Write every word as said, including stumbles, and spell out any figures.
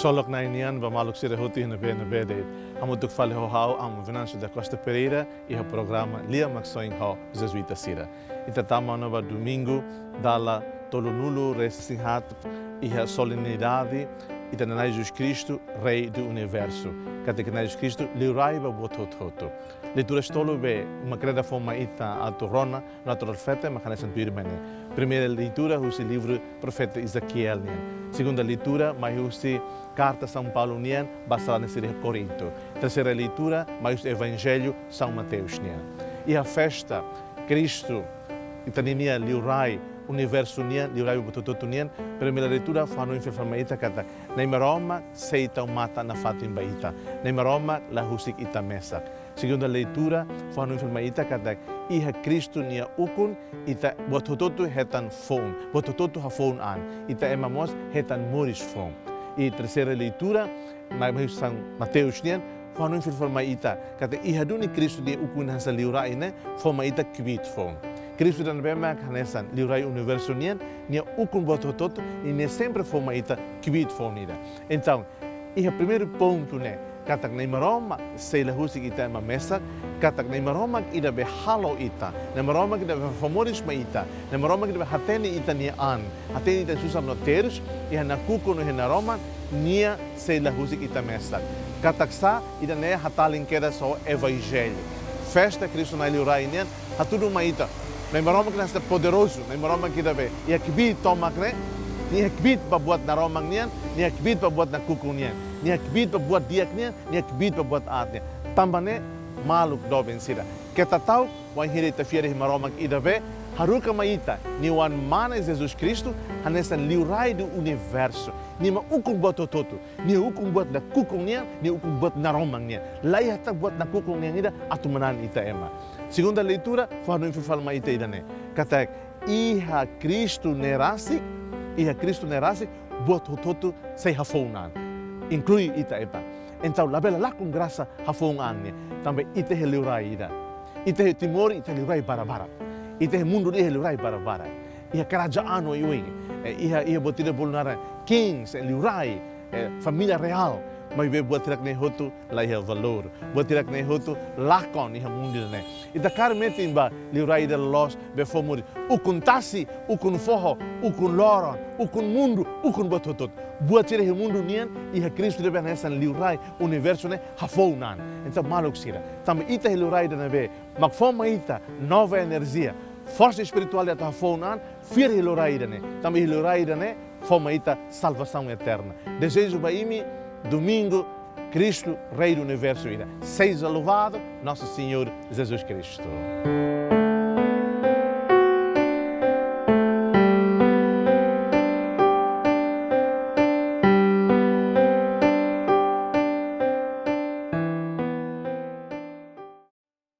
Ksolok Na'i nian ba maluk sira hotu iha ne'ebé-ne'ebé de'it. Hamutuk fali ho ha'u, Amu Venâncio da Costa Pereira, iha programa Lia Maksoin ho Jezuita sira. Ita tama ona ba domingu dala tolunulu-resin-haat iha solenidade ita-nia Na'i Jesus Kristu, Rei do Universo. Katak Na'i Jesus Kristu liurai ba buat hotu-hotu. Leitura tolu be uma kreda fó mai ita atu rona, natural fete, mak hanesan tuirmai ne'e. Primeira leitura husi livru profeta Ezequiel nian. Segunda leitura mai husi karta São Paulo nian ba sarani sira iha Korinto. Terseira leitura mai husi Evanjellu São Mateus nian. Iha festa Kristu, ita-nia liurai universu nian, liurai buat hotu-hotu nian, primeira leitura fó hanoin fila fali mai ita katak Na'i Maromak sei tau matan-nafatin ba ita. Na'i Maromak la husik ita mesak. Segunda leitura fó hanoin fila mai ita katak iha Kristu nia ukun ita buat hotu-hotu hetan foun, buat hotu-hotu hafoun an, ita ema mós hetan moris foun. I terseira leitura mai husi São Mateus nian fó hanoin fila fali mai ita katak iha duni Kristu nia ukun hanesan liurai ne'e fó mai ita kbiit foun. Kristu ida-ne'ebé mak hanesan liurai universu nian, nia ukun buat hotu-hotu i nia sempre fó mai ita kbiit foun ida. Entaun, iha primeiru pontu ne'e, katak Na'i Maromak sei la husik ita ema mesak, katak Na'i Maromak ida be halo ita, Na'i Maromak ida be fó moris mai ita, Na'i Maromak ida be hatene ita-nia an, hatene ita susar no terus, iha nakukun no iha naroman, nia sei la husik ita mesak. Katak sá, ida-ne'e hatalin kedas ho Evanjellu. Festa Kristu Na'i liurai nian hatudu mai ita Na'i Maromak ida hanesan poderozu, Na'i Maromak ida be iha kbiit tomak ne'e, nia iha kbiit ba buat naroman nian, nia iha kbiit ba buat nakukun nian, nia iha kbiit ba buat di'ak nian, nia iha kbiit ba buat aat nian. Tanba ne'e, maluk doben sira, keta ta'uk, wainhira ita fiar iha Maromak ida be haruka mai ita nia Oan-Mane Jesus Kristu hanesan liurai do universu. Nia mak ukun buat hotu-hotu. Nia ukun buat nakukun nian, nia ukun buat naroman nian. La iha tan buat nakukun nian ida atu manán ita ema. Segunda leitura fó hanoin fila fali mai ita ida-ne'e. Katak iha Kristu ne'e rasik, iha Kristu ne'e rasik, buat hotu-hotu sei hafoun an. Inklui ita ema. Entaun, labele lakon grasa hafoun an nian. Tanba ita iha liurai ida. Ita iha Timor, ita iha liurai barak-barak. Ita iha mundu ida iha liurai barak-barak. Iha kerajaan oioin. Eh, iha, iha buat ida bolu naran kings, eh, liurai, eh, família reál. Maibé buat hirak-ne'e hotu la iha valór. Buat hirak-ne'e hotu lakon iha mundu ne'e. Ita kaer metin ba liurai ida loloos be fó moris. Ukun tasi, ukun foho, ukun loron, ukun mundu, ukun buat hotu-hotu. Buat sira iha mundu nian, iha Kristu ida be hanesan liurai universu ne'e hafoun an. Entaun maluk sira, tanba ita iha liurai ida-ne'ebé mak fó mai ita nova enerjia, forsa espirituál atu hafoun an, fiar iha liurai ida-ne'e. Tanba iha liurai ida-ne'e fó mai ita salvasaun eterna. Dezeju ba imi domingu Kristu Rei do Universu ida. Seja louvado Nosso Senhor Jesus Cristo.